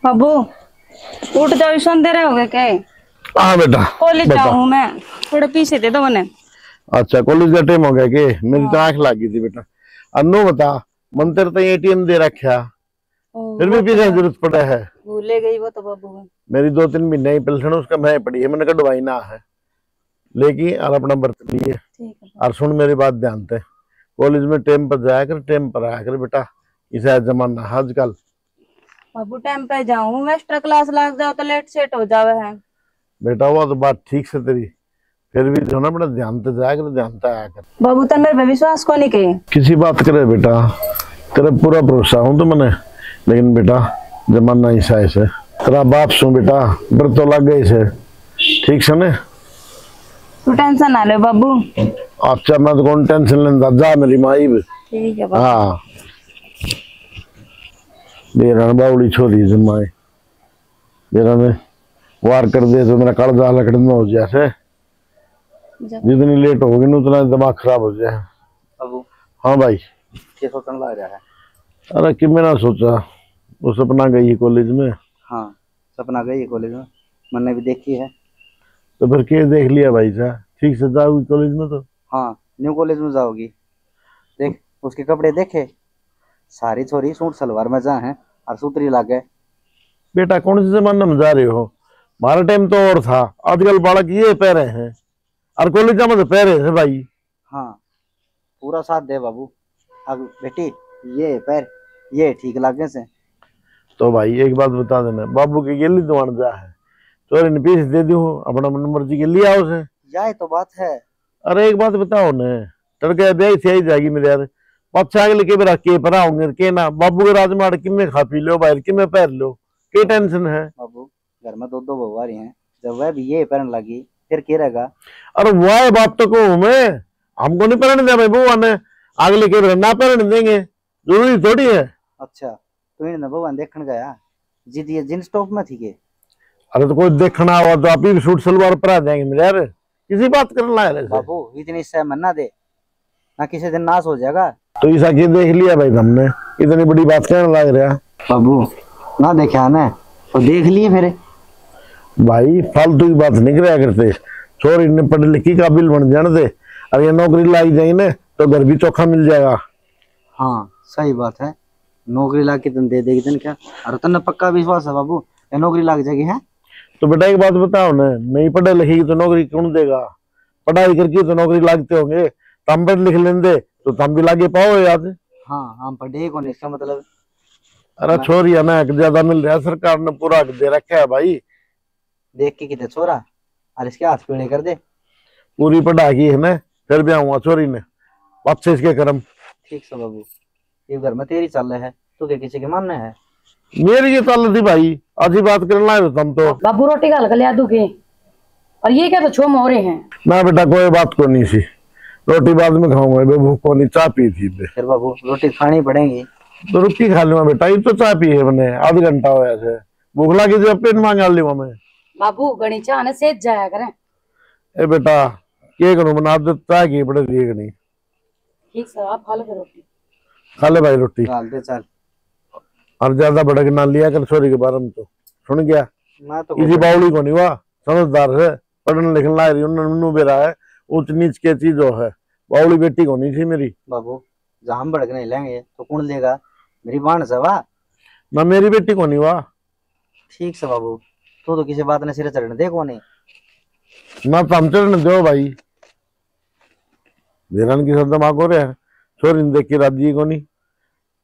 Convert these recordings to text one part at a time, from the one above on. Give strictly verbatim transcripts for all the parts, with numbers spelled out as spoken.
बाबू, उठ जाओ, इस अंधेरे हो गए के? हाँ बेटा, कॉलेज बता। जाऊँ मैं, थोड़े पीछे दे दो मने। अच्छा, कॉलेज का टाइम हो गया के? मेरी तो हाँ। आंख लाग गई थी बेटा। अन्नू बता, मन तेरे तो एटीएम दे रखा, ओ, फिर भी वो तो पीछे है। जरूरत पड़ा है। भूले गई वो तो बाबू। मेरी दो तीन महीने ही पेंशन उसका मैं पड़ी है, मैंने कढ़वाई ना है, लेकिन और अपना बरत लिए। ठीक है। और सुन मेरी बात ध्यान से, कॉलेज में टाइम पर जाया कर, टाइम पर आया कर बेटा, इसा जमाना है आजकल। बाबू टाइम पे जाऊं, एक्स्ट्रा क्लास लाग जाओ तो लेट सेट हो जावे है। बेटा वो तो बात ठीक से तेरी, फिर भी जो ना बड़ा ध्यान से जाया कर, ध्यान से आया कर। बाबू तन मेरे पे विश्वास को नहीं कहे। किसी बात करे बेटा, तेरे पूरा भरोसा हूँ तो मैंने, लेकिन बेटा जमाना ऐसा है से। तेरा बाप सू बेटा, डर तो लग गए से, ठीक से ने? तू टेंशन ना ले बाबू। अच्छा मैं तो कौन टेंशन लेंदा, जा मेरी माँ इब। ठीक है बाबू। हाँ। बेरा बावली छोरी जमाए, बेरा में वार कर दे तो मेरा कालजा लकड़ में हो जाए से। जा। जितनी लेट होगी ना उतना दिमाग खराब हो जाए। बाबू। हाँ भाई। क्या सोचने लग रहा है? अरे कि मैंने सोचा वो सपना गई कॉलेज में। हाँ, सपना गई कॉलेज में, मैंने भी देखी है। तो फिर के देख लिया भाई सा, ठीक से जाओगी कॉलेज में तो? हाँ, न्यू कॉलेज में जाओगी। देख उसके कपड़े देखे, सारी छोरी सूट सलवार में जा हैं और सुथरी लागे। बेटा कौन से जमाने में जा रहे हो? हमारा टाइम तो और था, आजकल बालक ये पहरे हैं और कॉलेज में तो पहरे हैं भाई। हाँ, पूरा साथ दे बाबू। अब बेटी, ये पैर, ये ठीक लागे से। तो भाई एक बात बता देना, बाबू के गेली दुआन जा है, तो इन पीस दे दूं, अपना मन मर्जी के लिया उसे। यही तो बात है। अरे एक बात बताओ ने, तड़के ब्याह से आई जाएगी मेरे यार, पाछे अगले के बेरा के पर आओगे के ना, बाबू के राजमाड़ किमे खा पी लो, बाहर किमे पहर लो, के टेंशन है? बाबू, घर में दो दो बहू आ रही हैं, जब वह भी ये पहन लगी, फिर के रहेगा? अरे वाह, बात तो कहूँ मैं, हमको नहीं पहन दिया भाई बहू ने, अगले के बेरा ना पहन देंगे, जरूरी थोड़ी है। अच्छा, तो इन बहू देखण गया, जिद ये जींस टॉप में थी के? अरे तो कोई देखना हुआ तो आप ही सूट सलवार पर आ जाएंगे मेरे यार, किसी बात करने लाए रहे थे। बाबू, इतनी सह मन्ना दे, ना किसी दिन नाश हो जाएगा। तो ऐसा के देख लिया भाई तुमने, इतनी बड़ी बात कहने लग रहा? बाबू, ना देखा ना, तो देख लिए फिर। भाई, फालतू की बात नहीं कराया करते, छोरी ने पढ़ लिखी काबिल बन जाने दे, और ये नौकरी लाग जाएगी ना, तो घर भी चोखा मिल जाएगा। हाँ, सही बात है, नौकरी लाग के तन दे देगी तन क्या? अरे तन्ने पक्का विश्वास है बाबू, ये नौकरी लाग जाएगी है? तो बेटा, एक बात बताओ ना, नहीं पढ़े लिखेगी तो नौकरी कौन देगा? पढ़ाई करके तो नौकरी लागते होंगे, तम पढ़ लिख लेंदे तो तम भी लागे पाओ याद। हाँ, हम पढ़े ही कौन, इसका मतलब अरे ना। छोरी है ना, एक ज्यादा मिल रहा है, सरकार ने पूरा हक दे रखा है भाई। देख के किते छोरा, और इसके हाथ पीले कर दे। पूरी पढ़ा की है ना, फिर भी आऊंगा छोरी ने, अच्छे इसके कर्म। ठीक से बाबू, ये घर में तेरी चाल है, तू के किसी के मानना है? मेरी ये चाल थी भाई, आज ही बात करने लाए हो तुम तो। बाबू रोटी घाल के लिया दूं के? और ये क्या तो छो मोहरे हैं। ना बेटा, कोई बात को नहीं सी, रोटी बाद में खाऊंगा, मैं भूख को नहीं, चाय पी थी बे। फिर बाबू रोटी खानी पड़ेगी। तो रुकी खा लूंगा बेटा, ये तो चाय पी है मैंने, आध घंटा होया से। भूख लगी जब पेट मांग लूंगा मैं। बाबू घणी चाह ने सेज जाया करें। ए बेटा, के करूं, बना दे चाय की बड़े दिए नहीं। ठीक सर, आप खा लो फिर रोटी। खा ले भाई रोटी। डाल दे चल। और ज्यादा भड़क ना लिया कर छोरी के बारे में तो। सुन गया? मैं तो इसी बावली को नहीं हुआ, समझदार है, पढ़ने लिखने लाग रही, उन्होंने नू बेरा है, ऊंच नीच के चीज हो है। बावली बेटी को नहीं थी मेरी। बाबू, जहाँ हम भड़क नहीं लेंगे तो कौन लेगा? मेरी बाण से वाह। ना मेरी बेटी को नहीं हुआ। ठीक से बाबू, तू तो किसी बात ने सिरे चढ़ने दे को नहीं। ना तो हम चढ़ने दो भाई। बेरा ने किसा दिमाग हो रहा है, छोरी ने देख के राजी को नहीं,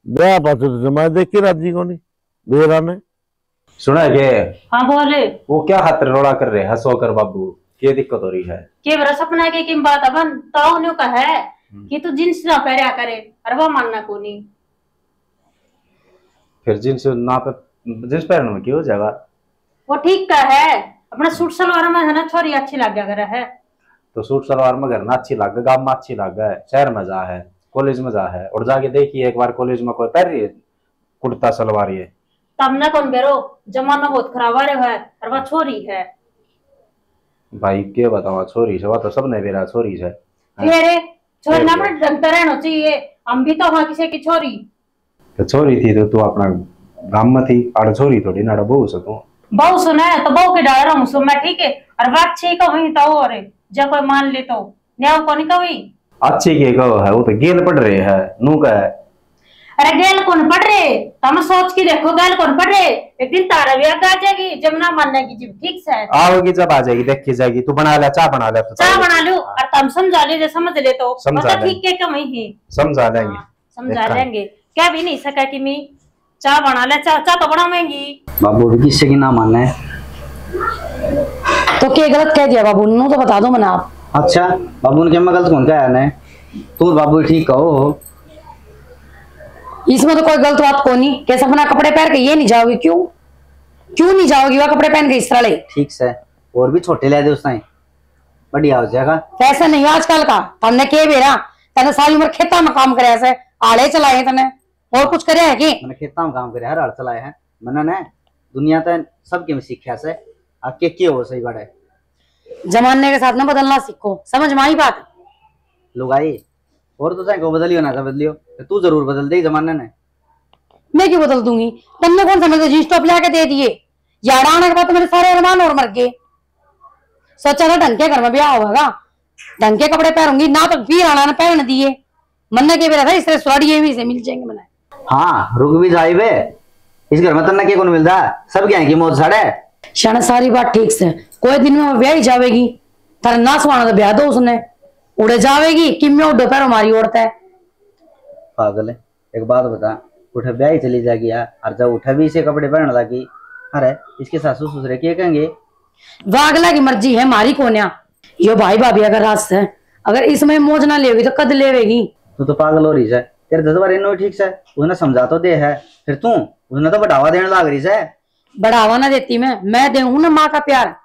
ब्याह पाछे तो जमाए देख के राजी को नहीं। बेरा ने सुना है के? हाँ बोले। वो क्या खातर रोला कर रहे हैं सो कर बाबू, के दिक्कत हो रही है? के बरा सपना के किम बात अपन ताऊ ने कहा है हम्म। कि तू जींस ना पहरा करे, अरे वो मानना को नहीं। फिर जींस ना पे, जींस पहनने में क्या हो जाएगा? वो ठीक का है, अपना सूट सलवार में है ना, छोरी अच्छी लग गया करे है। तो सूट सलवार में घर ना अच्छी लागे, गांव में अच्छी लागे, शहर में जा है, कॉलेज में जा है, और जाके देखिए एक बार कॉलेज में कोई पहन रही है कुर्ता सलवार ये। तमने कौन बेरो, जमाना बहुत खराब आ रहा है, और वह छोरी है। भाई के बतावा, छोरी से, वह तो सबने बेरा छोरी से। फिर छोरी ना अपने ढंग से रहना चाहिए, हम भी तो हाँ किसी की छोरी। तो छोरी थी तो तू अपना गाम में थी, आड़ छोरी थोड़ी ना, आड़ बहू से तू। बहू सुने तो बहू के डाल रहूं सु मैं, ठीक है? और बात ठीक है वहीं तो, और जब कोई मान ले तो न्याव को नहीं कभी। अच्छी के कहो है, वो तो गेल पड़ रहे है, नू का है। अरे गेल कौन पड़ रहे, तुम सोच के देखो, गेल कौन पड़ रहे। एक दिन तारा भी आगे आ जाएगी, जब ना मानेगी जब, ठीक से। आओगी जब आ जाएगी, देखी जाएगी। तू बना ले, चाय बना ले, तू चाय चाय बना लो। हाँ। और तुम समझा ले, समझ ले तो समझा बता लेंगे। ठीक है, कमी ही समझा लेंगे। हाँ, समझा देखा। लेंगे। क्या भी नहीं सका कि मैं चाय बना ले, चाय, चाय तो बनावेंगी। बाबू भी किससे की ना माने। तो क्या गलत कह दिया बाबू ने, तो बता दो मना आप। अच्छा, बाबू ने क्या मैं गलत कौन कहा ने? तू बाबू ठीक कहो। इसमें तो कोई गलत बात को नहीं। कैसे अपना कपड़े पहन के ये नहीं जाओगी? क्यों, क्यों नहीं जाओगी वह कपड़े पहन के इस तरह ले? ठीक से, और भी छोटे ले दे उस ताई, बढ़िया हो जाएगा। फैशन नहीं आजकल का। तन्ने के बेरा, तन्ने सारी उम्र खेता में काम करया से, आले चलाए तन्ने, और कुछ करया है के? मैंने खेता में काम करया है, हर हल चलाया है। मैंने ने दुनिया ते सबके में सीखा से, आ के के हो सही बड़े। जमाने के साथ ना बदलना सीखो, समझ में आई बात? लुगाई, और तो चाहे को बदलियो ना बदलियो, तो तू जरूर बदल दे जमाने ने। मैं क्यों बदल दूंगी? तन्ने कौन सा मेरे जींस टॉप ला के दे दिए? यार आने के बाद तो मेरे सारे अरमान और मर गए। सोचा था ढंग के घर में ब्याह होगा, ढंग के कपड़े पहनूंगी ना, तो फिर आना ना पहन दिए। मन्ने के बेरा था इस तरह सुराड़िए भी से मिल जाएंगे मन्ने। हाँ, रुक भी जाए बे, इस घर में तन्ने के कौन मिलता, सब क्या है की मौज साड़े। शाना सारी बात ठीक से, कोई दिन में वो ब्याह ही जावेगी, थारे ना सुहाना तो ब्याह दो उसने, उड़े जावेगी कि मैं उड़ो पैरों मारी ओढ़ता है। पागल है। एक बात बता, उठे ब्याह ही चली जाएगी यार, और जब उठे भी इसे कपड़े पहन लागी, अरे इसके सासू ससुरे के कहेंगे? वागला की मर्जी है, मारी कोन्या। यो भाई भाभी अगर रास है, अगर इसमें मौज ना लेगी तो कद लेवेगी? तू तो पागल हो रही है, तेरे जज्बा रहनो ठीक से, उसने समझा तो दे है, फिर तू उसने तो बढ़ावा देने लाग रही है। बढ़ावा ना देती मैं, मैं देऊँ ना माँ का प्यार।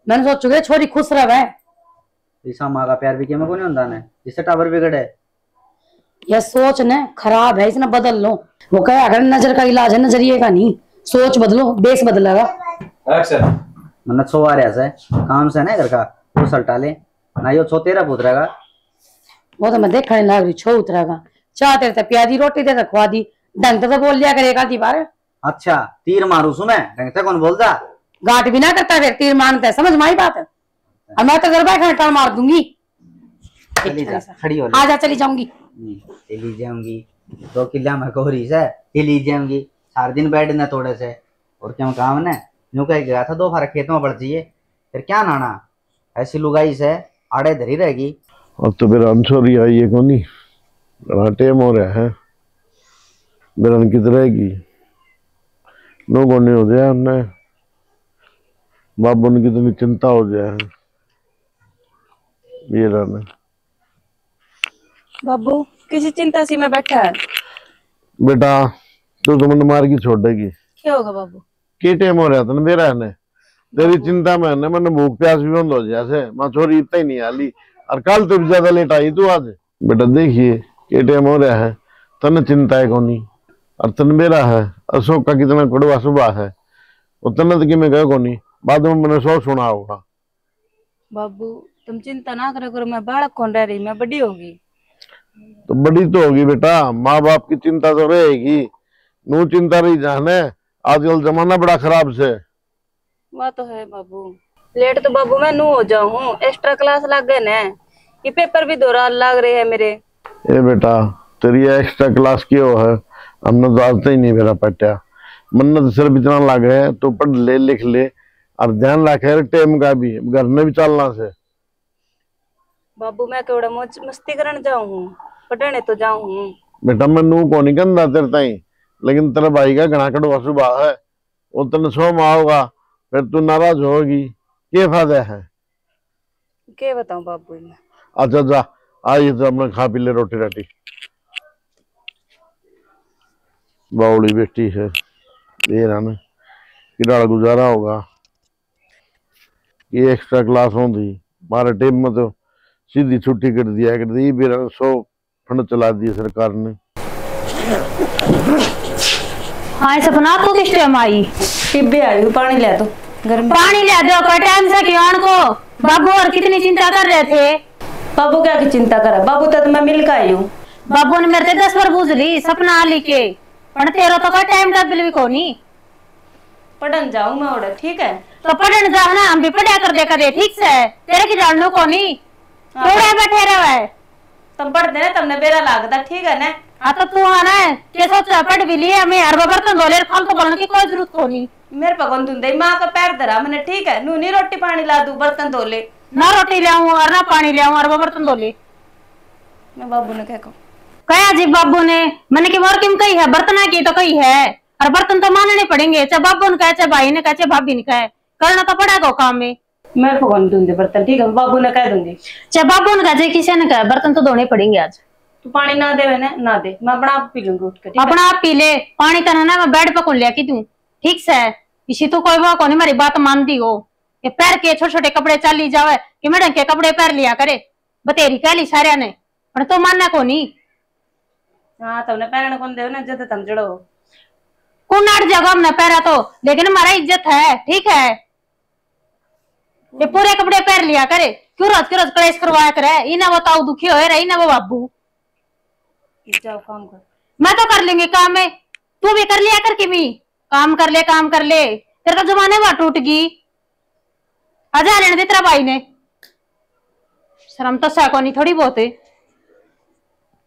मैंने सोचू के छोरी खुश रहे। इसा माँ का प्यार भी किमें कोनी होंदा ने, जिससे टाबर बिगड़े। यह सोच ने खराब है, इसने बदल लो। वो कहे अगर नजर का इलाज है नजरिए का नहीं, सोच बदलो, देश बदलेगा। एक्शन। मन्ने छो आ रहा से, काम से ना घर का, वो सल्टा ले, ना यो छो तेरा पुतरेगा। वो तो मैं देखने लाग रही, छो उतरेगा। चाह तेरे ते प्यादी, रोटी तेरे ते खवा दी, ढंग से तो बोल लिया करे एक आधी बार। अच्छा, तीर मारू सु मैं, ढंग से कौन बोलता? गाट भी ना करता फिर तीर मारता है, समझ माई बात है। और मैं तो तेरे भाई खाने टाल मार दूंगी। चली जा, खड़ी हो ले। आजा, चली जाऊंगी। हम्म, चली जाऊंगी। दो किला में कोहरी से, चली जाऊंगी। सारे दिन बैठ ने तोड़े से। और क्यों काम ने? यूं कह गया था, दो फारा खेत में पड़ जाइए। फिर क्या नाना? ऐसी लुगाई से आड़े धरी रहेगी। अब तो फिर हम छोरी आई है कोनी। घणा टेम हो रहा है। बिरन कित रहेगी? नो कोनी हो जाए हमने। बाबू ने कितनी चिंता हो जाए है। ये रहने। बाबू, किसी चिंता सी में बैठा है? बेटा, तू तो मन मार की छोड़ देगी। क्या होगा बाबू? के टाइम हो रहा था ना मेरा ने? तेरी चिंता में ने मन भूख प्यास भी बंद हो जाए से। माँ छोरी इतना ही नहीं आली, और कल तो भी ज्यादा लेट आई तू आज। बेटा देखिए, के टाइम हो रहा है, तन चिंता है कोनी, और तन बेरा है, अशोक का कितना कड़वा सुभाव है, वो तन तो कि मैं गयो कोनी, बाद में मैंने सौ सुना होगा। बाबू, तुम चिंता ना करा करो, मैं बालक कौन रह रही, मैं बड़ी होगी। तो बड़ी तो होगी बेटा, माँ बाप की चिंता तो रहेगी। नू चिंता रही जाने, आजकल जमाना बड़ा खराब से। वह तो है बाबू, लेट तो बाबू मैं नू हो जाऊं हूँ, एक्स्ट्रा क्लास लाग गए ने, ये पेपर भी दोहरा लाग रहे हैं मेरे। ए बेटा, तेरी एक्स्ट्रा क्लास क्यों है? हमने तो आज तक नहीं मेरा पट्या। मन्ने तो सिर्फ इतना लाग है, तू पढ़ ले, लिख ले, और ध्यान रखे टाइम का भी, घर में भी चलना से। बाबू, मैं केवड़ा मौज मस्ती करन जाऊं हूँ, पढ़ने तो जाऊं हूँ। बेटा, मैं नू कोनी कहंदा तेरे ताई, लेकिन तेरे भाई का घणा कड़वा सुभाव है। वो तन्ने सौ में आओगा, फिर तू नाराज होगी, के फायदा है? के बताऊं बाबू मैं। अच्छा जा, आ ये तो अपना खा पी ले रोटी राटी। बावली बेटी है, ये ना, किराल गुजारा होगा। ये एक्स्ट्रा क्लास होंदी, मारे टाइम में तो सीधी छुट्टी कर दिया करती, ये बेरा सौ फंड चला दिए सरकार ने। हाँ सपना, तू किस टाइम आई? टिब्बे आई हूँ, पानी ले दो, गर्मी। पानी ले दो, कोई टाइम से क्यों आन को? बाबू और कितनी चिंता कर रहे थे। बाबू क्या की चिंता करे, बाबू तो मैं मिल के आई हूँ। बाबू ने मेरे से दस बार पूछ ली, सपना आली के। पण तेरा तो कोई टाइम टेबल भी कोनी। पढ़न जाऊं मैं ओड़े, ठीक है? तो पढ़न जा ना, हम भी पढ़या कर दे कदे, ठीक से? तेरे की जाननो कोनी। हाँ। थोड़ा बैठे रहे। तुम पढ़ते ना, तुमने बेरा लागता, ठीक है ना? हाँ, तो तू आना है, के सोचा, पढ़ भी लिए, हमें हर बर्तन धो ले, फालतू बोलने की कोई जरूरत कोनी। मेरे पे कौन धुंदे, माँ का पैर धरा मैंने, ठीक है? नू नहीं रोटी पानी ला दूं, बर्तन धो ले। ना रोटी ले आऊं और ना पानी ले आऊं, हर बर्तन धो ले। मैं बाबू ने कह कहूं। कहा जी बाबू ने, मैंने की मोर किम कही है, बर्तना की तो कही है, और बर्तन तो मानने पड़ेंगे, चाहे बाबू ने कहे, चाहे भाई ने कहे, चाहे भाभी ने कहे, करना तो पड़ेगा काम में। मेरे को कौन धुंदे बर्तन, ठीक है, बाबू ने कह दूंगी। चाहे बाबू ने कहा, चाहे किसी ने कहा, बर्तन तो धोने पड़ेंगे आज। तू पानी ना देवे ना, ना दे, मैं अपना आप पी लूंगी उठ के, ठीक है? अपना आप पी ले, पानी तो ना मैं बेड पे कौन लिया की दूं, ठीक से? इसी तो कोई वो कोनी, मेरी बात मान दी हो। ये पैर के छोटे छोटे कपड़े चाली जावे, कि मैं ढंग के कपड़े पहन लिया करे। बतेरी कह ली सारिया ने, पर तो मानना कोनी। हाँ, तुमने पहनने कौन देवे ना, इज्जत तुम जड़ो। कौन नाट जाएगा हमने पहरा तो, लेकिन हमारा इज्जत है, ठीक है? ये पूरे कपड़े पहन लिया करे, क्यों रोज के रोज कलेश करवाया करे? इन्हें वो ताऊ दुखी होए रहे, इन्हें वो बाबू। जाओ काम कर। मैं तो कर लेंगे काम में, तू भी कर लिया कर किमी। काम कर ले, काम कर ले, तेरे तो जमाने वह टूट गई। आजा लेने दे तेरा भाई ने, शर्म तो सा कोनी थोड़ी बहुत है।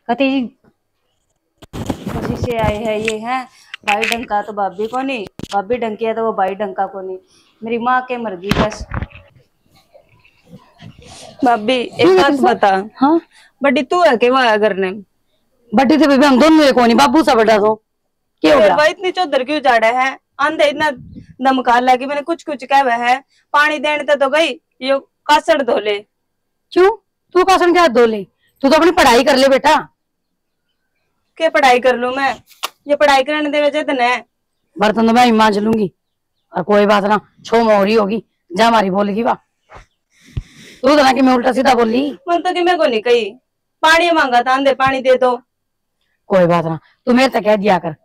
कती खुशी से आए हैं ये हैं, भाई ढंग का तो भाभी कोनी, भाभी ढंग की है तो वो भाई ढंग का कोनी। मेरी माँ के मर गई बस। भाभी, एक बात बता। हाँ? बड़ी तू है के वो है घर ने? बड़ी तो बेबे हम दोनों है कोनी, बाबू सा बड़ा तो। के हो गया? भाई इतनी चौधर क्यों झाड़े है? आंधे इतना धमका लगी, मैंने कुछ कुछ कहवे है, पानी देने ते तो गई, यो कासड़ धो ले। क्यों? तू कासड़ क्या धो ले? तू तो अपनी पढ़ाई कर ले बेटा। के पढ़ाई कर लूं मैं? ये पढ़ाई करने देवे जद ने। बर्तन तो मैं ही मांज लूंगी। और कोई बात ना, छो मोहरी होगी, जा मारी बोलेगी वा। तू तो ना कि मैं उल्टा सीधा बोली। मन तो कि मैं को नहीं कही, पानी मांगा था, आंधे पानी दे दो। कोई बात ना, तू मेरे तक कह दिया कर।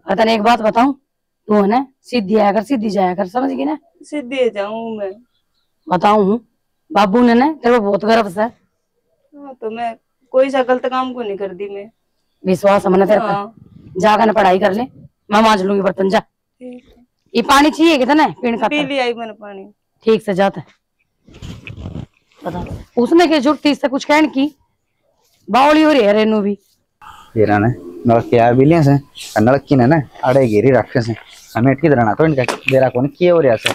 और तने एक बात बताऊं, तू है ना सीधी आया कर, सीधी जाया कर, समझ गई ना? सीधी जाऊं मैं। बताऊं हूँ, बाबू ने ना तेरे को बहुत गर्व से। हाँ, तो मैं कोई सा गलत काम को नहीं कर दी मैं। विश्वास है मने तेरे पे। हाँ। जाकर ना पढ़ाई कर ले, मैं मांज लूंगी बर्तन, जा। ठीक है। ये पानी चाहिए कि तने पीने पी खातर? लिया ही मैंने पानी। ठीक से जाता। पता उसने के जरूरत थी इससे कुछ कहने की। बावली हो रही है रेनू भी। तेरा ने नलके आ भी लिया से, नलकी ने ना आड़े घेरी रखे से। हमें ठीक रहना तो इनका बेरा कौन किए हो रहा से।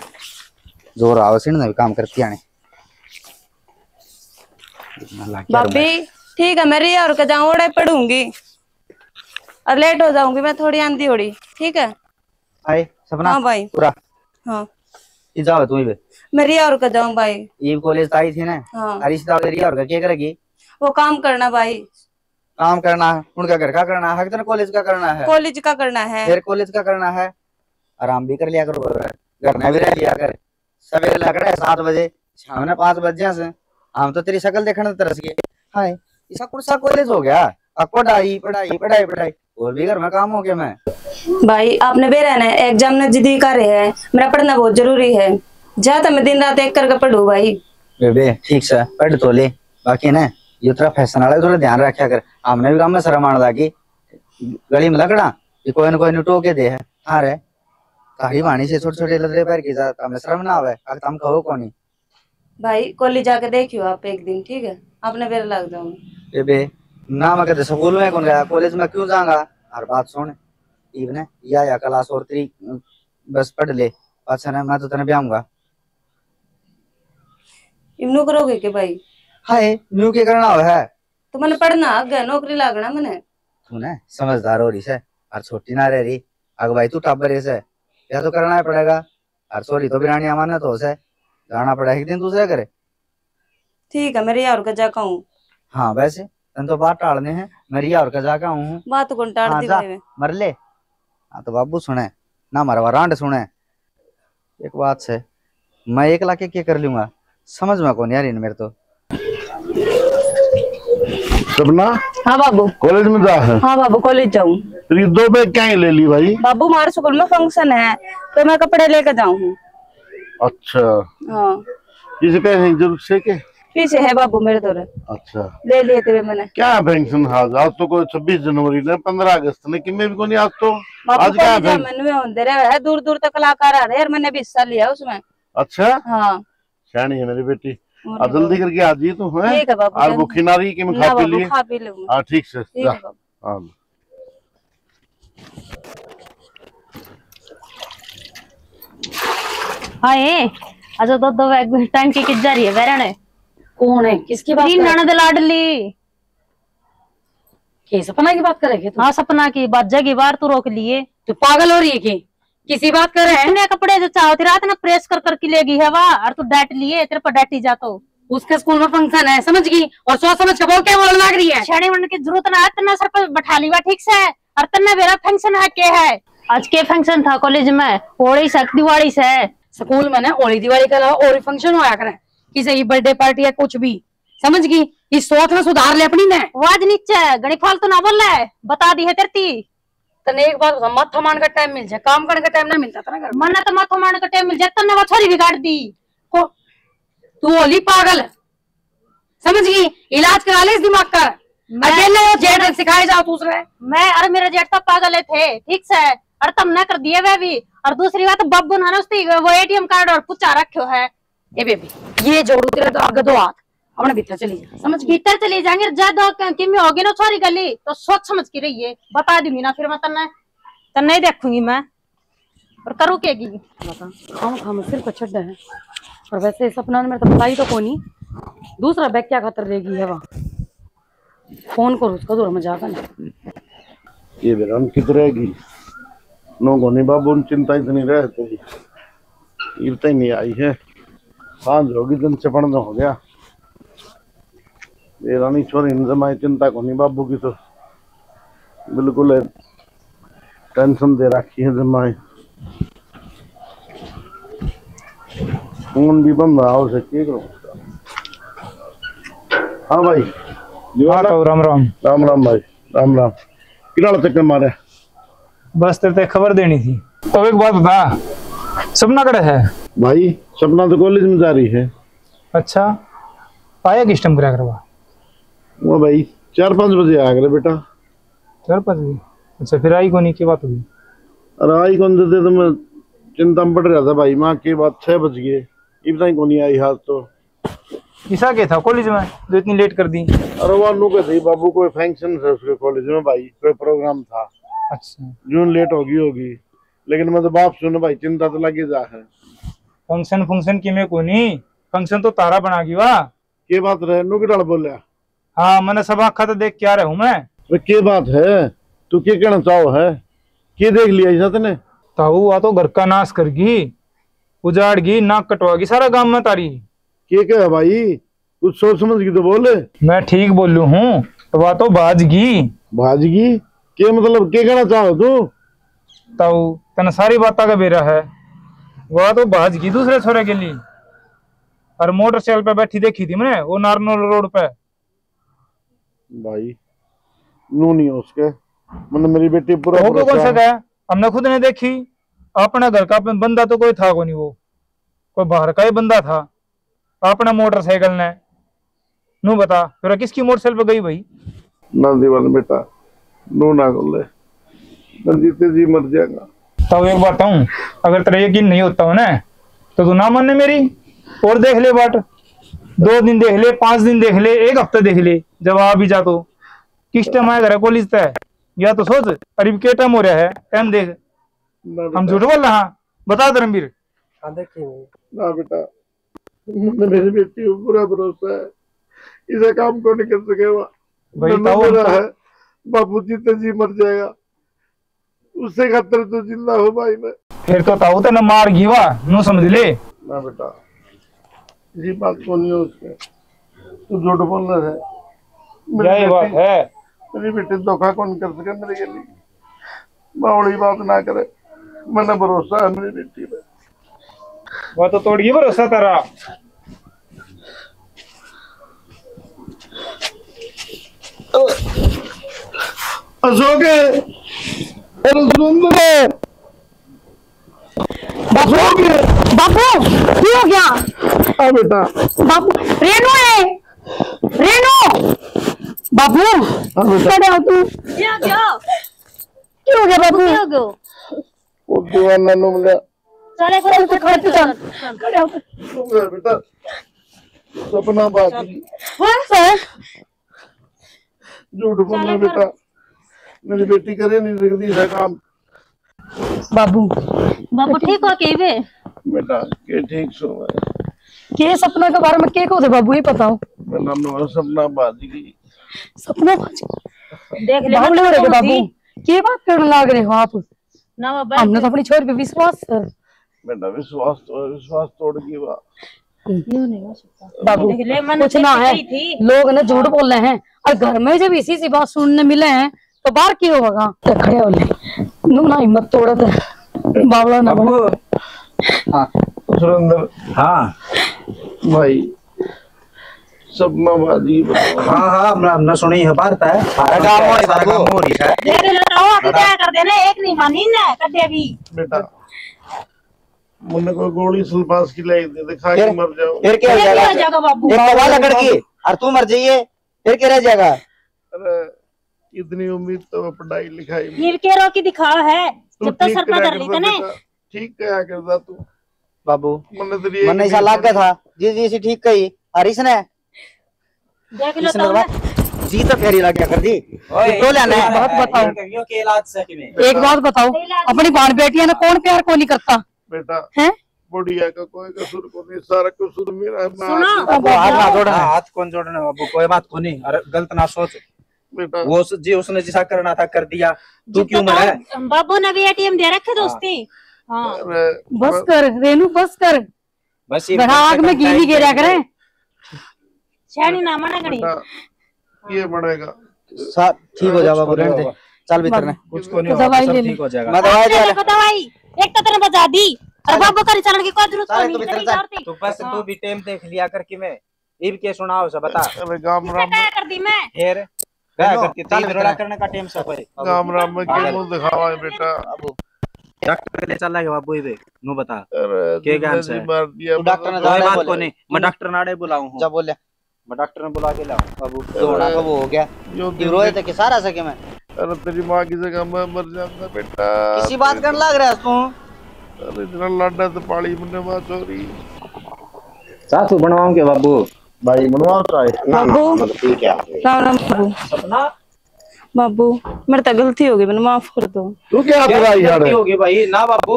जोर आवे से इन्हें भी काम करती आने। भाभी, ठीक है, मैं रिया और के जाऊं, ओड़े पढ़ूंगी और लेट हो जाऊंगी मैं, थोड़ी आंधी होड़ी, ठीक है? आए सपना? हाँ भाई। पूरा? हाँ। ये जाओ तू ही बे। मैं रिया और के जाऊं भाई। ये कॉलेज तो आई थी ना? हाँ। अरे इस दाव रिया और का क्या करेगी? वो काम करना भाई। काम करना है? उनका घर का करना है कि तेरे कॉलेज का करना है? कॉलेज का करना है। फिर कॉलेज का करना है, आराम भी कर लिया करो, घर में भी रह लिया कर। सवेरे लकड़ा है सात बजे, शाम ने पाँच बज जा से। हम तो तेरी शक्ल देखने तरस गए। हाय, ऐसा कौन सा कॉलेज हो गया? अब पढ़ाई, पढ़ाई, पढ़ाई, पढ़ाई, और भी घर में काम हो गया मैं। भाई, आपने बेरा ने एग्जाम नजदीक आ रहे हैं, मेरा पढ़ना बहुत जरूरी है। जा तो मैं दिन रात एक करके पढ़ूं भाई। बेबे, ठीक से पढ़ तो ले, बाकी ना ये तेरा फैशन वाला थोड़ा ध्यान रखा कर। हमने भी काम में शर्म आने लगी, गली में लकड़ा ये कोई ना कोई नु टोके दे है। हाँ रे, थारी वाणी से छोटे छोटे लदड़े पैर की जा, हमें शर्म ना आवे, अगर तुम कहो कोनी। भाई, कॉलेज जाके देखियो आप एक दिन, ठीक है? आपने बेरा लग जाऊंगा। ए बे, ना मैं कदे स्कूल में कौन गया, कॉलेज में क्यों जाऊंगा? हर बात सुन, इब ने या, या क्लास और तेरी, बस पढ़ ले, पाछा ना मैं तो तने ब्याहूंगा। इब न्यू करोगे के भाई? हाय, न्यू के करना हो है? तो मैंने पढ़ना आगे, नौकरी लागना मैंने। तू ना समझदार हो रही से, और छोटी ना रह रही। अग भाई तू टाबर है से, या तो करना ही पड़ेगा। और छोरी तो बिरानी अमानत हो से, जाना पड़ा एक दिन दूसरे घर। ठीक है, मैं रिया और का जाका हूँ। हाँ, वैसे तन तो बात टालने हैं, मैं रिया और का जाका हूँ। बात कौन टाल हाँ, दी जा, भाई मैं? मर ले। हाँ, तो बाबू सुने, ना मरवा रांड सुने। एक बात से, मैं एकला के के कर लूंगा, समझ में कौन यार इन मेरे तो। सपना? हाँ बाबू। कॉलेज में जा है? हाँ बाबू, कॉलेज जाऊँ। तो ये दो बैग क्या ही ले ली भाई? बाबू, हमारे स्कूल में फंक्शन है, तो मैं कपड़े लेके जाऊँ हूँ। अच्छा। हाँ। इसे पैसे की जरूरत से के? पीछे है बाबू मेरे धोरे। अच्छा। ले लिए तेरे मैंने। क्या फंक्शन था आज? आज तो कोई छब्बीस जनवरी ने, पन्द्रह अगस्त ने, किमे भी कोनी आज तो। बाबू आज क्या कॉलेज फंक्शन? में नुए होंदे रहे है, दूर दूर तक कलाकार आ रहे हैं, और मैंने भी हिस्सा लिया उसमें। अच्छा। हाँ। सियाणी है मेरी बेटी। और अब जल्दी करके आ जाइए तू, हैं? ठीक है बाबू, और भूखी ना रही कि मैं खा पी लिए। खा पी लूंगी। हाँ, ठीक से। ठीक है बाबू। हाँ। हाय, अच्छा, दो दो बैग टांग के कित जा रही है बैरण? कौन है? किसकी बात कर? ननद लाडली। के सपना की बात करेगी तू? हाँ, सपना की बात जगी बार तू रोक लिए। तू पागल हो रही है कि? किसी बात कर रहे हैं? इतने कपड़े जो चाहो थी रात ने प्रेस कर करके लेगी है वा, और तू डांट लिए, तेरे पर डांटी जा तो। उसके स्कूल में फंक्शन है, समझ गई? और सोच समझ के बोल, क्या बोलने लग रही है? छेड़े वड़ने की जरूरत ना है, इतना सर पर बैठा ली वा ठीक से। और तन्ने मेरा फंक्शन है के है? आज के फंक्शन था कॉलेज में, होली से दिवाली से। स्कूल में ना होली दिवाली के अलावा और भी फंक्शन होया करे, किसी की बर्थडे पार्टी या कुछ भी, समझ गई? इस सोच में सुधार ले अपनी ने। आवाज नीचे घणी फालतू ना बोले, बता दी है तेरती। तने एक बात बता, माथा मारने का टाइम मिल जाए, काम करने का टाइम ना मिलता था ना घर में। मन्ने तो माथा मारने का टाइम मिल जाए, तन्ने वो छोरी बिगाड़ दी। को तू होली पागल, समझ गई? इलाज करा ले इस दिमाग का। मैं अकेले वो जेठ सिखाए जाओ दूसरे। मैं, अरे मेरा जेठ तो पागल है थे, ठीक से, और तमने कर दिए वे भी। और दूसरी बात, बब्बू ने ना उसकी वो एटीएम कार्ड और पुचा रखो है। ए बेबी, ये जोड़ू तेरे तो आगे दो हाथ, अपने भीतर चली जा, समझ गई? भीतर चली जाएंगे, जा दो क-, किमी होगी ना छोरी गली, तो सोच समझ के रहिए, बता दूंगी ना फिर मैं तन्ने, तन्ने ही देखूंगी मैं, और करूँ के की? बता, खाम खाम सिर पर चढ़ा है, और वैसे सपना ने मेरे तो बताई तो कोनी, दूसरा बैग क्या खातर रहेगी है वहाँ। फोन करो उसका, दूर मजाक है ना। ये बेरान कित रहेगी? नो कोनी बाबू, चिंता इतनी रहती, इब तक नहीं आई है। सांझ होगी, दिन चपड़ना हो गया। ये रानी छोरी ने जमाई चिंता कोनी बाबू की, तो बिल्कुल टेंशन दे रखी है जमाई। फोन भी बंद रहा हो सके करो। हाँ भाई। हाँ तो राम राम। राम राम भाई, राम राम। किनाल चक्कर मारे? बस तेरे ते खबर देनी थी। तो एक बात बता, सपना कड़े है? भाई, सपना तो कॉलेज में जा रही है। अच्छा, आया किस टाइम करा करवा? वो भाई, चार पाँच बजे आया करे बेटा। चार पाँच बजे? अच्छा, फिर आई कोनी, की बात हुई? अरे आई कौन देते तो मैं चिंता में पड़ रहा था भाई, माँ की बात, छह बज गए, इब ताई कोनी आई हाथ तो। किसा के था कॉलेज में जो इतनी लेट कर दी? अरे वो नु के थी बाबू, कोई फंक्शन था उसके कॉलेज में भाई, कोई प्रोग्राम था। अच्छा। जून लेट होगी होगी, लेकिन मैं तो बाप सुन भाई, चिंता तो लगी जा है। फंक्शन फंक्शन की में कोनी, फंक्शन तो तारा बना गई वा। के बात रहे, नु की डाल बोल्या? हाँ, मैंने सब आँखा तो देख के आ रहा हूँ मैं। अरे के बात है, तू के कहना चाहो है, के देख लिया इस तने? ताऊ, आ तो घर का नाश कर गई, उजाड़ गई, नाक कटवा गई सारा गांव में तारी। के कहे भाई, कुछ सोच समझ की तो बोल। मैं ठीक बोलू हूँ, तो वा तो भाज गई। भाज गई? के मतलब, के कहना चाहो तू? ताऊ, तने सारी बात का बेरा है, वा तो भाज गई दूसरे छोरे के लिए, और मोटरसाइकिल पे बैठी देखी थी मैंने वो नारनौल रोड पे। भाई, नू नहीं हो सके, मैंने मेरी बेटी पूरा हो गयो कौन भरोसा सा है। गया? हमने खुद ने देखी, अपने घर का बंदा तो कोई था कोनी, वो कोई बाहर का ही बंदा था। अपना मोटरसाइकिल ने, नू बता, फिर किसकी मोटरसाइकिल पे गई भाई? ना दीवान बेटा, नू ना कर ले, मैं जीते जी मर जाएगा। तो एक बात हूँ, अगर तेरा यकीन नहीं होता हो ना, तो तू ना मानने मेरी, और देख ले बाट, दो दिन देख ले, पांच दिन देख ले, एक हफ्ता देख ले, जब आ भी जा तो। किस टाइम आया घर कॉलेज तय, या तो सोच, अरे के टाइम हो रहा है, टाइम देख। ना हम बेटा। झूठ बोल रहा हाँ, बता धर्मवीर। हाँ, देखिए। ना बेटा, मुझे मेरी बेटी पर पूरा भरोसा है, इसे काम को नहीं कर सके वा। भाई, नन्नू ताऊ, मेरा तो है, बाबू जीते जी मर जाएगा, उससे खातर तो जिंदा हो भाई मैं। फिर तो ताऊ तने मार गई वा, नू समझ ले। ना बेटा, ये बात को नहीं हो उसके, तू झूठ बोल रहा है। मेरी यही बात बेटी, है। मेरी बेटी धोखा कौन कर सके मेरे के लिए? बावली बात ना करे, मैंने भरोसा है मेरी बेटी पे। वो तो तोड़ गई भरोसा तेरा। अशोक, अरे सुन तो ले। बाबू, बाबू, की हो गया? हाँ बेटा। बाबू, रेनू है, रेनू। बाबू, हाँ बेटा। खड़े हो तू। क्या हो गया? क्यों हो गया बाबू? क्या हो गया? वो दीवाना नु मिला। चले को चल, तू खड़े, तू चल। खड़े हो। हो गया बेटा, सपना बाजी। हाँ? झूठ बोलना बेटा, मेरी बेटी करे नहीं सकती ऐसा काम। बाबू, बाबू ठीक हो के बे? बेटा, के ठीक सो है। के सपना के बारे में के को थे बाबू, ये बताओ। मेरा नाम सपना बाजी की। सपना बाजी? देख ले, बाबू, मतलब बाबू, के बात करने लग रहे हो आप? ना बाबा, हमने तो अपनी छोरी पे विश्वास कर। बेटा, विश्वास तो, विश्वास तोड़ गई वा। यूं नहीं हो सकता। बाबू, देख ले, मैंने कुछ ना है, लोग ना झूठ बोल रहे हैं, और घर में जब इसी सी बात सुनने मिले हैं, तो बाहर की होगा? तो खड़े हो ले, नू ना हिम्मत तोड़त है, बावला ना बाबू। हाँ। सुरेंद्र। हाँ। भाई, सपना बाजी। हाँ, हाँ, हमने, हमने सुनी है, बात है। सारा गांव हो रही, सारा गांव हो रही है। देख लो, तो अभी क्या कर देना, एक नहीं मानी ना, कदे भी। बेटा, मन्ने कोई गोली सल्फास की लाई दे, खा के मर जाओ। फिर क्या हो जाएगा? क्या हो जाएगा बाबू? एक तो वाला लड़की, और तू मर जाइए, फिर क्या रह जाएगा? अरे, इतनी उम्मीद तो पढ़ाई लिखाई में। फिर के रोकी दिखाओ है, जब तक सर पे धर ली तने। ठीक क्या करता तू? बाबू, मन्ने तो ये मन्ने ऐसा लाग गया था, जी, जी, इसी ठीक कही, और इसने देख लो तो। जी तो फेरी लग गया कर दी। ओए, तो लेना है। एक बात बताओ। एक बात बताओ, अपनी बाण बेटियां ने कौन प्यार को नहीं करता? बेटा, हैं? बुढ़िया का कोई कसूर को नहीं, सारा कसूर मेरा है। मैं सुनो। अब हाथ ना जोड़ना। हाँ, हाथ कौन जोड़ना बाबू, कोई बात को नहीं। अरे गलत ना सोच। बेटा। वो उस-, जी उसने जिसा करना था कर दिया। तू क्यों मरा है? बाबू ने भी एटीएम दे रखे दोस्ती। हाँ। अरे, बस कर रेनू, बस कर। बस ये आग में घी नहीं गिरा करे। छेनी ना मना करी। बेटा, ये बनेगा। सा-, ठीक हो जा बाबू, रहने दे। चल भीतर ने। कुछ को नहीं होगा, दवाई ले ले। ठीक हो जाएगा। मैं दवाई दे। दवाई एक तो तेरे बजा दी। और बाबू का चलने की कोई जरूरत नहीं। तू बस, तू भी टाइम देख लिया कर कि मैं इब के सुनाओ से बता। अबे गाम राम क्या कर दी मैं? फिर क्या करती थी? झगड़ा करने का टाइम से कोई। गाम राम में के मुंह दिखावा है बेटा? डॉक्टर के ले चला गया बाबू इबे। नु बता। अरे के ज्ञान से मार दिया। तू डॉक्टर ने कोई बात को नहीं, मैं डॉक्टर नाड़े बुलाऊं हूं। जा बोले। मैं डॉक्टर ने बुला के लाऊं। बाबू दोड़ा का वो हो गया। यो रोए तो किसा रह सके मैं। अरे तेरी माँ की जगह मैं मर जाऊंगा बेटा। किसी बात करने लग रहा है तू? अरे इतना लाडा तो पाली मन्ने माँ छोरी। सासू बनवाऊं के बाबू? भाई बनवाओ चाहे। ना, ना, बाबू। मतलब ठीक है। राम राम बाबू। सपना? बाबू, मेरे तो गलती हो गई, मैंने माफ कर दो। तू क्या क्या बुराई गलती यार? हो गई भाई? ना बाबू,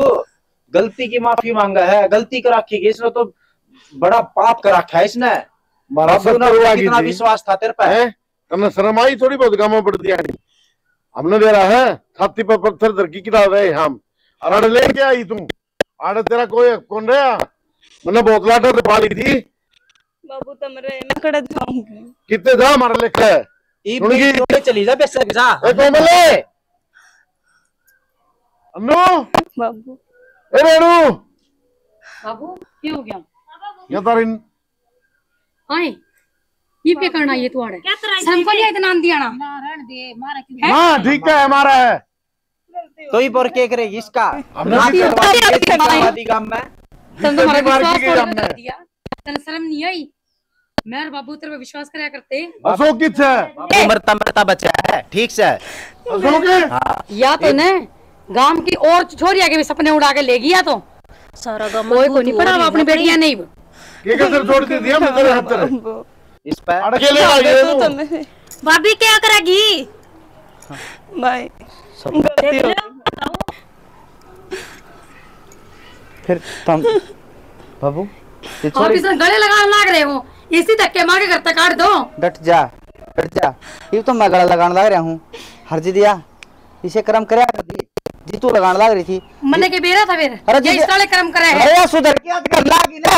गलती की माफी मांगा है, गलती कर रखी है इसने तो, बड़ा पाप कर रखा है इसने। मारा बाबू ना सत्तर हुआ कितना की थी। विश्वास था तेरे पे। हैं? तन्ने शर्म आई थोड़ी बहुत, गामा पड़ दिया नहीं। हमने दे रहा है, छाती पर पत्थर धर के किता रहे हम। और अड़ ले क्या आई तू? आड़े तेरा कोई हक कौन रहा? मैंने बहुत लाडा तो पाली थी। बाबू, तम रहे, मैं कड़े जाऊंगी। कितने जा मार लेके? ई सुन गई? चली जा, बेशक जा। ए, कोमले! अन्नू! बाबू। ए, रेणु! बाबू, क्या हो गया? ये तारी आए, ये पे करना ये तुआड़े। शर्म को नहीं इतना आंधी आना। ना, रहन दे, मारा क्यों? हाँ, ठीक है, हमारा है। तो ही पर के करेगी इसका? हमने ना भी तो करवा दी, करवा दी। गांव में। तन तो हमारा विश्वास तोड़ के रख दिया। तन शर्म नहीं आई? मैं और बाबू तेरे पे विश्वास करया करते। अशोक कित है? बाबू मरता मरता बचा है, ठीक से। अशोक है? हाँ। या तो ने गांव की और छोरिया के भी सपने उड़ा के ले गया तो। सारा गांव कोई को नहीं पड़ा, अपनी बेटियां नहीं। ये कैसे जोड़ के दिया मैं तेरे हाथ पर? इस पे अड़के ले आई है तू। भाभी क्या करेगी? भाई, सब गलती हो गई। फिर तुम बाबू, ये आप छोरी इसे गले लगाने लाग रहे हो, इसी धक्के मार के घर तक काट दो। डट जा, डट जा। ये तो मैं गला लगाने लग रहा हूँ। हर जी दिया, इसे कर्म करया कर दी। जी तू लगाने लग रही थी। मन्ने के बेरा था फिर? अरे ये जी, इस साले कर्म करे है। अरे यार, सुधर के आज कर लागी ना।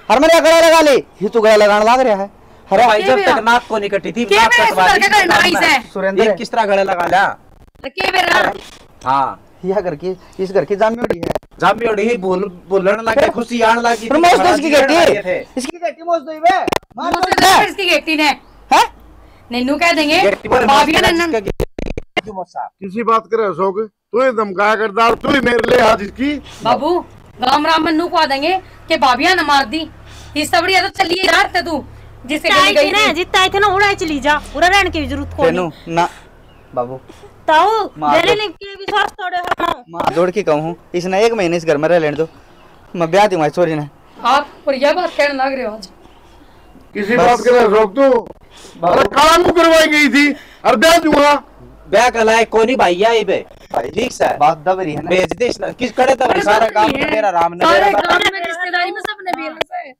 हर मैंने गला लगा ली, ये तू गला लगाने लग रहा है। अरे भाई, जब तक नाक को नहीं कटी थी, के नाक मेरे कटवा सुधर दी के करना इसे? सुरेंद्र। ये किस तरह गला लगा लिया? तो के बेरा? हाँ। यह घर की, इस घर की जामी उड़ी है। जामी उड़ी ही बोल, बोलण लगे, खुशी आण लगी थी, मौज तो इसकी बेटी। इसकी बेटी मौज तो ही बे। मौज तो इसकी बेटी ने। हैं? नैनू कह देंगे। भाभी का नैनू। क्यों मौसा? किसी बात करे अशोक? तू ही धमकाया करता, तू ही मेरे ले आज इसकी। बाबू, राम राम में नू कह देंगे कि भाभिया ने मार दी। इससे बढ़िया तो चलिए यार, ते तू जिसे चाहे गली गई थे ना, थी। जितना आए थे ना, उड़ा चली जा, पूरा रहने की जरूरत को तेनू नहीं। ना बाबू। ताऊ, मार मेरे दो। लिए के विश्वास तोड़े हो? मार जोड़ के कहूँ, इसने एक महीने इस घर में रह लेने दो। मैं ब्याह दूंगा इस छोरी ने। आप और यह बात कहने लग रहे हो आज? किसी बस। बात के लिए रोक दो। बाबू। अरे काम करवाई गई थी, अरे ब्याह दूंगा। ब्याह का लायक कोनी भाई, या इबे। भाई, ठीक से। बात दब रही है ना। भेज दे इसने। किस कड़े दब रही? अरे सारा बात काम नहीं तो है। मेरा राम ने सारे मेरा काम में रिश्तेदारी में सबने बेरा से।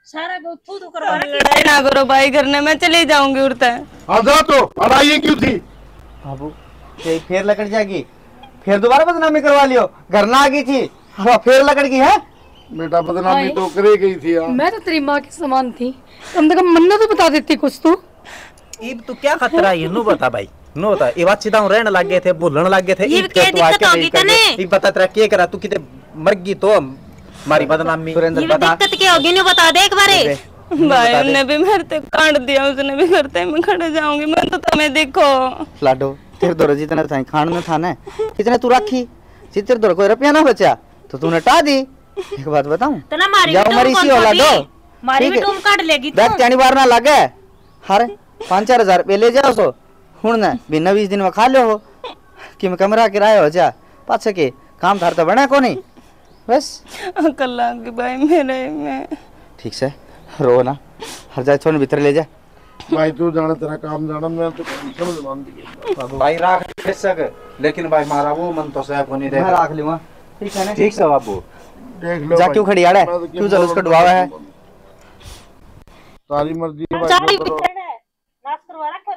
सारा को तू तो करवा रखी। लड़ाई ना करो भाई, घर ने मैं चली जाऊंगी उड़ता है। हाँ, जा तो, और आई क्यों थी? बाबू, ये फिर लकड़ जाएगी, फिर दोबारा बदनामी करवा लियो। घर ना आ गई थी, अब फिर लकड़ गई है। बेटा, बदनामी भाई, तो करे गई थी यार। मैं तो तेरी माँ के समान थी, कम से कम मन्ने तो बता देती कुछ तू। इब तू क्या खतरा है, नू बता भाई, नू बता। इब अच्छी दाऊ रहने लग गए थे, भूलने लग गए थे, इब इब के क्या तू दिक्कत आके होगी नहीं कर तने? इब बता तेरा क्या करा, तू किते मर गई तो हमारी बदनामी। सुरेंद्र, ये बता। दिक्कत क्या होगी, नू बता दे एक बारे। दे, दे। भाई, बता दे। उन्हें भी मेरे ते काट दिया, उसने भी करते मैं खड़े जाऊंगी, मैं तो तुम्हें देखो। लाडो, तेरे धोरे जितना था खान में था ना, कितने तू रखी, जितने धोरे कोई रुपया ना बचा, तो तूने टा दी। एक बात बताऊं? तो ना मारी जाओ, भी टूम मरी सी कौन हो, लाडो। मारी ठीक भी है। टूम काट लेगी तू। देख, त्यानी बार ना लगे। हर पाँच चार हजार रुपये ले जाओ सो। हुण ने महीना बीस दिन में खा लो हो। कि मैं कमरा किराया हो जा। पाछे के काम थार तो बना कोनी। बस। अकल आ गई भाई मेरे में। ठीक से। रो ना। हर जाए छोड़ भीतर ले जा। भाई, तू जाने तेरा काम जाना, मैं तो समझ मान दिया। भाई, राख बेशक, लेकिन भाई, मारा वो मन तो सह कोनी। मैं देख। राख लूंगा। ठीक है ना? ठीक से बाबू। देख लो जा, भाई। क्यों खड़ी आड़े? मैं तो क्यों क्यों जलूस बोलूं? कढवावे है? तारी मर्जी है भाई, चाली जो करो। भीतर है, नाश करवा रहा।